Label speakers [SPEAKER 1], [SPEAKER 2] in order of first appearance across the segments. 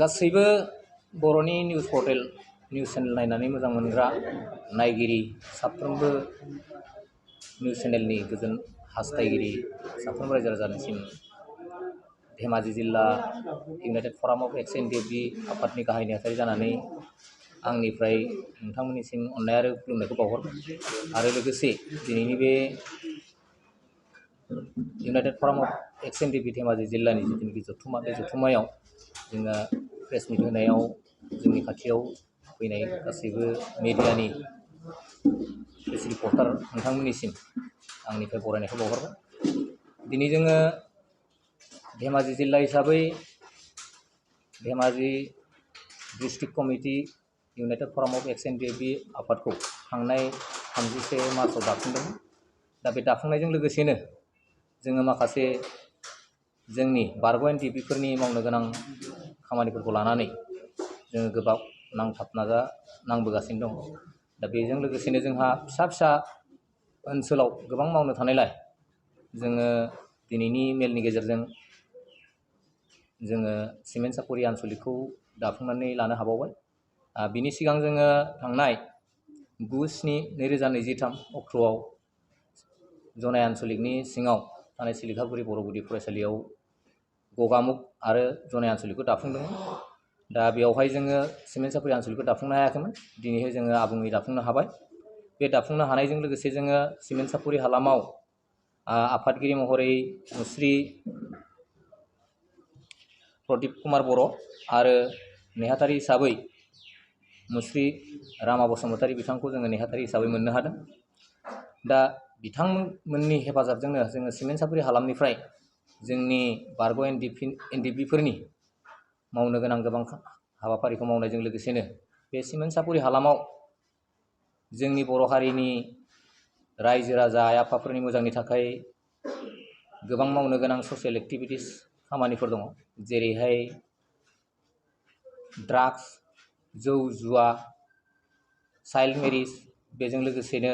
[SPEAKER 1] गासैबो बर'नि news portal news channel नायनानै मोजां मोनग्रा नायगिरि साफ्रोमबो निउस चेनेलनि गोजोन हास्थायगिरि साफ्रोमबो रायजो राजानिसिम धेमाजि जिल्ला United forum of ex NDFB आफादनि गाहाय नेहाथारि जानानै आंनिफ्राय नोंथांमोननिसिम अननाय आरो खुलुमनायखौ बावहरबाय आरो लोगोसे दिनैनि बे united forum of ex NDFB Dhemaji जिल्लानि जिथुनाखि जथुम्मा बे जथुम्मायाव जोङो प्रेस मिट होनायाव जोंनि खाथियाव फैनाय गासैबो मिडियानि प्रेस रिपर्टार नोंथांमोननिसिम आंनिफ्राय बरायनायखौ बावहरबाय। दिनै जोङो धेमाजि जिल्ला हिसाबै Dhemaji district committee united forum of ex NDFB आफादखौ थांनाय 31 मार्चआव दाफुंदोंमोन। दा बे दाफुंनायजों लोगोसेनो जोङो माखासे जोंनि बारग' एनडिएफबिफोरनि मावनो गोनां खामानिफोरखौ लानानै जोङो गोबां नांबोगासिनो दं। दा बेजों लोगोसेनो जोंहा फिसा फिसा ओनसोलाव गोबां मावनो थानायलाय जोङो दिनैनि मेलनि गेजेरजों जोङो सिमेन्ट सापरि आनसलिकखौ दाफुंनानै लानो हाबावबाय। बिनि सिगां जोङो थांनाय 9/7/2023 अक्ट'आव जनाय आनसलिकनि सिङाव थानाय सिलिखागुरि बर' गुदि फरायसालियाव गगामुग आरो जनाय आनसलिकखौ दाफुंदोंमोन। दा बेवहाय जोङो सिमेन्ट सापरि आनसलिकखौ दाफुंनो हायाखैमोन। दिनैहाय जोङो आबुङै दाफुंनो हाबाय। बे दाफुंनो हानायजों लोगोसे जोङो सिमेन्ट सापरि हालामाव आफादगिरि महरै मुस्रि प्रदीप कुमार बर' आरो नेहाथारि हिसाबै मुस्रि रामा बसुमतारी बिथांखौ जोङो नेहाथारि हिसाबै मोननो हादों। दा बिथांमोननि हेफाजाबजोंनो जोङो सिमेन्ट सापरि हालामनिफ्राय जोंनि बारग' एनडिएफबिफोरनि मावनो गोनां गोबां हाबाफारिखौ मावनायजों लोगोसेनो बे सिमेन्ट सापरि हालामाव जोंनि बर' हारिनि रायजो राजा आइ आफाफोरनि मोजांनि थाखाय गोबां मावनो गोनां ससियेल एक्टिभिटिस खामानिफोर दङ। जेरैहाय ड्राग्स, जौ जुवा, चाइल्ड मेरिज, बेजों लोगोसेनो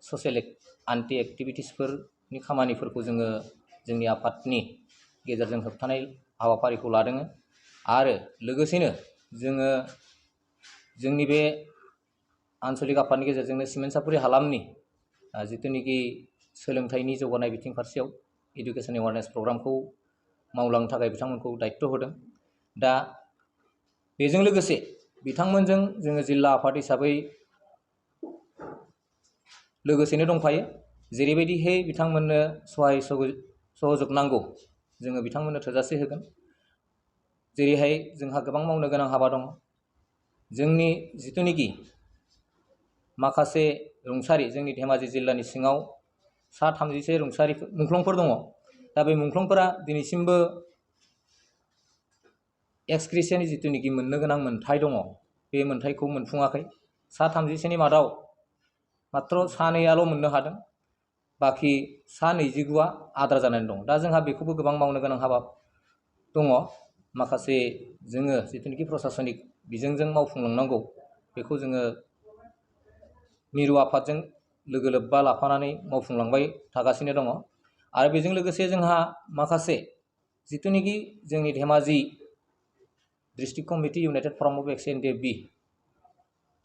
[SPEAKER 1] ससियेल आन्टि एक्टिभिटिसफोरनि खामानिफोरखौ जोङो जोंनि आफादनि गेजेरजों होबथानाय हाबाफारिखौ लादों। आरो लोगोसेनो जोङो जोंनि बे आनसलिक आफादनि गेजेरजोंनो सिमेन्ट सापरि हालामनि जिथुनिखि सोलोंथाइनि जौगानाय बिथिं फारसेयाव इडुकेसन एवारनेस प्रग्रामखौ मावलांनो थाखाय बिथांमोनखौ दायित्व होदों। दा बेजों लोगोसे बिथांमोनजों जोङो जिल्ला आफाद हिसाबै लोगोसेनो दंफायो। जेरैबायदिहाय बिथांमोननो सहाय सहयोग नांगौ जोङो बिथांमोननो थोजासे होगोन। जेरैहाय जोंहा गोबां मावनो गोनां हाबा दङ। जोंनि जिथुनिखि माखासे रुंसारि जोंनि धेमाजि जिल्लानि सिङाव सा 31 रुंसारि मुंख्लंफोर दङ। दा बे मुंख्लंफोरा दिनैसिमबो एक्सग्रेसियानि जिथुनिखि मोननो गोनां मोन्थाय दङ बे मोन्थायखौ मोनफुङाखै। सा 31नि मादाव मात्र सा 2आल' मोननो हादों। बाखि सा 29आ आद्रा जानानै दं। दा जोंहा बेखौबो गोबां मावनो गोनां हाबा दङ। माखासे जोङो जिथुनिखि प्रसासनिक बिजोंजों मावफुंलांनांगौ बेखौ जोङो मिरु आफादजों लोगो लोब्बा लाफानानै मावफुंलांबाय थागासिनो दङ। आरो बेजों लोगोसे जोंहा माखासे जिथुनिखि जोंनि Dhemaji district committee united forum of ex NDFB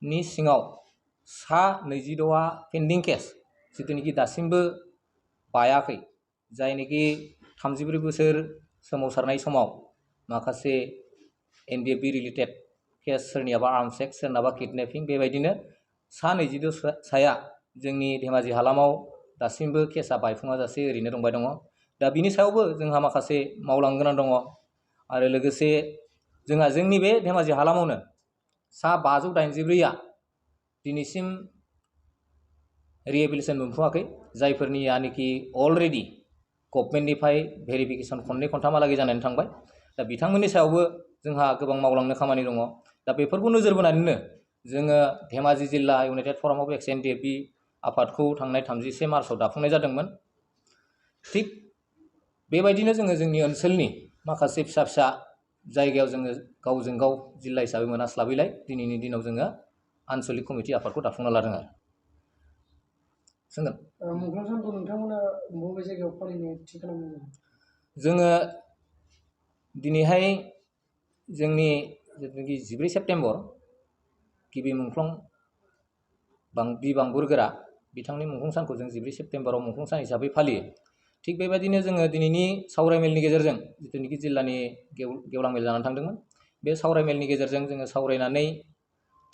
[SPEAKER 1] नि सिङाव सा 26आ पेन्डिं केस जिथुनिखि दासिमबो बायाखै, जायनिखि 34 बोसोर सोमावसारनाय समाव माखासे एनडिएफबि रिलेटेड केस, सोरनियाबा आर्म्स एक्ट, सोरनाबा किडनेपिं, बेबायदिनो सा 22 साया जोंनि धेमाजि हालामाव दासिमबो केसा बायफुङा जासे ओरैनो दंबाय दङ। दा बिनि सायावबो जोंहा माखासे मावलांनो गोनां दङ। आरो लोगोसे जोंहा जोंनि बे धेमाजि हालामावनो सा 584आ दिनैसिम रिहेबिलिटेसन मोनफुङाखै, जायफोरनियानोखि अलरेडि गभर्नमेन्टनिफ्राय भेरिफिकेसन खननै खनथामहालागै जानानै थांबाय। दा बिथांमोननि सायावबो जोंहा गोबां मावलांनो खामानि दङ। दा बेफोरखौ नोजोर बोनानैनो जोङो धेमाजि जिल्ला United forum of ex NDFB आफादखौ थांनाय 31 मार्चआव दाफुंनाय जादोंमोन। थिग बेबायदिनो जोङो जोंनि ओनसोलनि माखासे फिसा फिसा जायगायाव जोङो गावजों गाव जिल्ला हिसाबै मोनास्लाबैलाय दिनैनि दिनाव जोङो आनसलिक कमिटि आफादखौ दाफुंना लादों आरो सोंगोन।
[SPEAKER 2] मुंख्लं सानखौ नोंथांमोना बबे जायगायाव फालिनो थि खालामदों?
[SPEAKER 1] जोङो दिनैहाय जोंनि जिथुनाखि 14 सेप्तेम्बर गिबि मुंख्लं बांबुर गोरा बिथांनि मुंख्लं सानखौ जों 14 सेप्तेम्बराव मुंख्लं सान हिसाबै फालियो। थिग बेबायदिनो जोङो दिनैनि सावरायमेलनि गेजेरजों जिथुनाखि जिल्लानि गेवलां मेल जानानै थांदोंमोन, बे सावरायमेलनि गेजेरजों जोङो सावरायनानै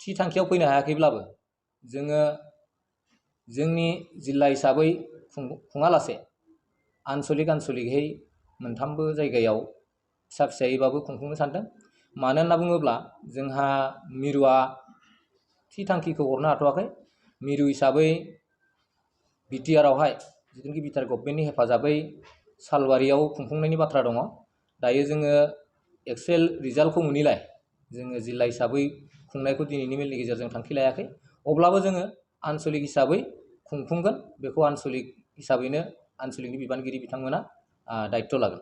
[SPEAKER 1] थि थांखियाव फैनो हायाखैब्लाबो जोङो जोंनि जिल्ला हिसाबै खुङालासे आनसलिकहै मोनथामबो जायगायाव फिसा फिसायैबाबो खुंफुंनो सानदों। मानो होनना बुङोब्ला जोंहा मिरुआ थि थांखिखौ हरनो हाथ'वाखै। मिरु हिसाबै बिटिआरआवहाय जिथुनाखि बिटिआर गभर्नमेन्टनि हेफाजाबै सालबारियाव खुंफुंनायनि बाथ्रा दङ। दायो जोङो एक्सुवेल रिजाल्टखौ मोनैलाय जोङो जिल्ला हिसाबै खुंनायखौ दिनैनि मेलनि गेजेरजों थांखि लायाखै। अब्लाबो जोङो आनसलिक हिसाबै खुंफुंगोन, बेखौ आनसलिक हिसाबैनो आनसलिकनि बिबानगिरि बिथांमोना दायित्व लागोन।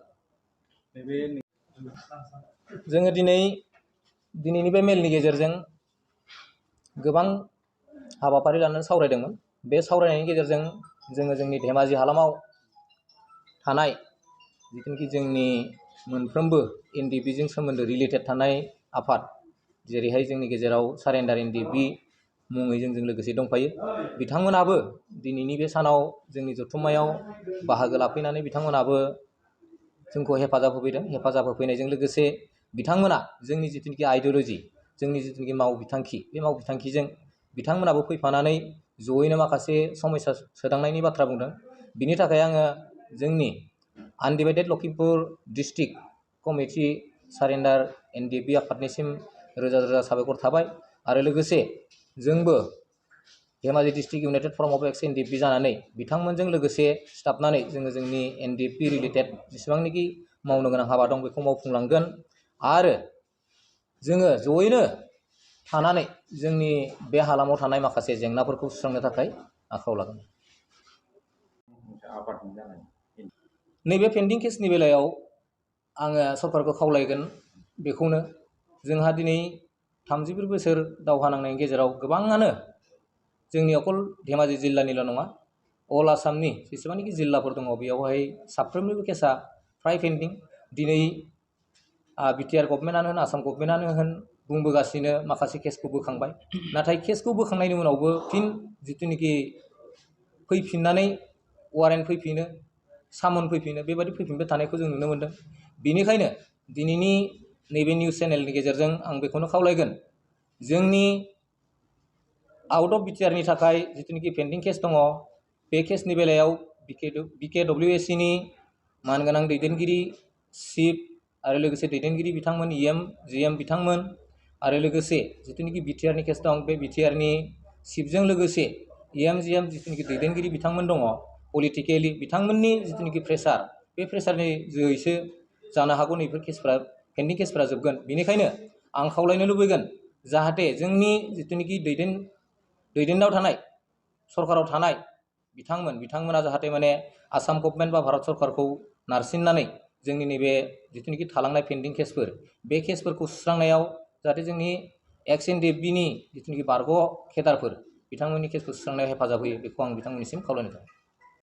[SPEAKER 1] जोङो दिनैनि बे मेलनि गेजेरजों गोबां हाबाफारि लानानै सावरायदोंमोन। बे सावरायनायनि गेजेरजों जोङो जोंनि धेमाजि हालामाव थानाय जिथुनाखि जोंनि मोनफ्रोमबो एनडिएफबिजों सोमोन्दो रिलेटेड थानाय आफाद, जेरैहाय जोंनि गेजेराव सारेन्डार एनडिएफबि मुङै जोंजों लोगोसे दंफायो, बिथांमोनाबो दिनैनि बे सानाव जोंनि जथुम्मायाव बाहागो लाफैनानै बिथांमोनाबो जोंखौ हेफाजाब होफैदों। हेफाजाब होफैनायजों लोगोसे बिथांमोना जोंनि जिथुनाखि आइडिय'लजि, जोंनि जिथुनाखि मावबिथांखि, बे मावबिथांखिजों बिथांमोनाबो फैफानानै जयैनो माखासे समयसा सोदांनायनि बाथ्रा बुंदों। बिनि थाखाय आङो जोंनि undivided Lakhimpur district committee surrender NDFB आफादनिसिम रोजा रोजा साबायखर थाबाय। आरो लोगोसे जोंबो Dhemaji district united forum of ex NDFB जानानै बिथांमोनजों लोगोसे सिथाबनानै जोङो जोंनि एनडिएफबि रिलेटेड जेसेबांनाखि मावनो गोनां हाबा दं बेखौ मावफुंलांगोन। आरो जोङो जयैनो थानानै जोंनि बे हालामाव थानाय माखासे जेंनाफोरखौ सुस्रांनो थाखाय आखायाव लागोन। नैबे पेन्डिं केसनि बेलायाव आङो सरकारखौ खावलायगोन बेखौनो, जोंहा दिनै 34 बोसोर दावहा नांनायनि गेजेराव गोबाङानो जोंनि अकल धेमाजि जिल्लानिल' नङा, अल आसामनि जेसेबांनाखि जिल्लाफोर दङ बेयावहाय साफ्रोमनिबो केसा फ्राय पेन्डिं। दिनै बिटिआर गभर्नमेन्टआनो होन, आसाम गभर्नमेन्टआनो होन बुंबोगासिनो माखासे केसखौ बोखांबाय। नाथाय केसखौ बोखांनायनि उनावबो फिन जिथुनाखि फैफिननानै वारेन्ट फैफिनो, सामन फैफिनो, बेबायदि फैफिनबाय थानायखौ जों नुनो मोन्दों। बेनिखायनो दिनैनि नैबे निउस चेनेलनि गेजेरजों आं बेखौनो खावलायगोन, जोंनि आउट अफ बिटिआरनि थाखाय जिथुनाखि पेन्डिं केस दङ, बे केसनि बेलायाव बिकेडब्लिउएसिनि मानगोनां दैदेनगिरि चिफ आरो लोगोसे दैदेनगिरि बिथांमोन इएम जिएम बिथांमोन, आरो लोगोसे जिथुनाखि बिटिआरनि केस दं बे बिटिआरनि चिफजों लोगोसे इएम जिएम जिथुनाखि दैदेनगिरि बिथांमोन दङ, पलिटिकेलि बिथांमोननि जिथुनाखि प्रेसार, बे प्रेसारनि जोहैसो जानो हागौ नैफोर केसफ्रा पेन्डिं केसफ्रा जोबगोन। बेनिखायनो आं खावलायनो लुबैगोन जाहाथे जोंनि जिथुनाखि दैदेननायाव थानाय सरकाराव थानाय बिथांमोना जाहाथे माने आसाम गभर्नमेन्ट बा भारत सरकारखौ नारसिननानै जोंनि नैबे जिथुनाखि थालांनाय पेन्डिं केसफोर, बे केसफोरखौ सुस्रांनायाव जाहाथे जोंनि एक्स एनडिएफबिनि जिथुनाखि बारग' केडारफोर बिथांमोननि केसखौ सुस्रांनायाव हेफाजाब होयो, बेखौ आं बिथांमोननिसिम खावलायनाय थाबाय।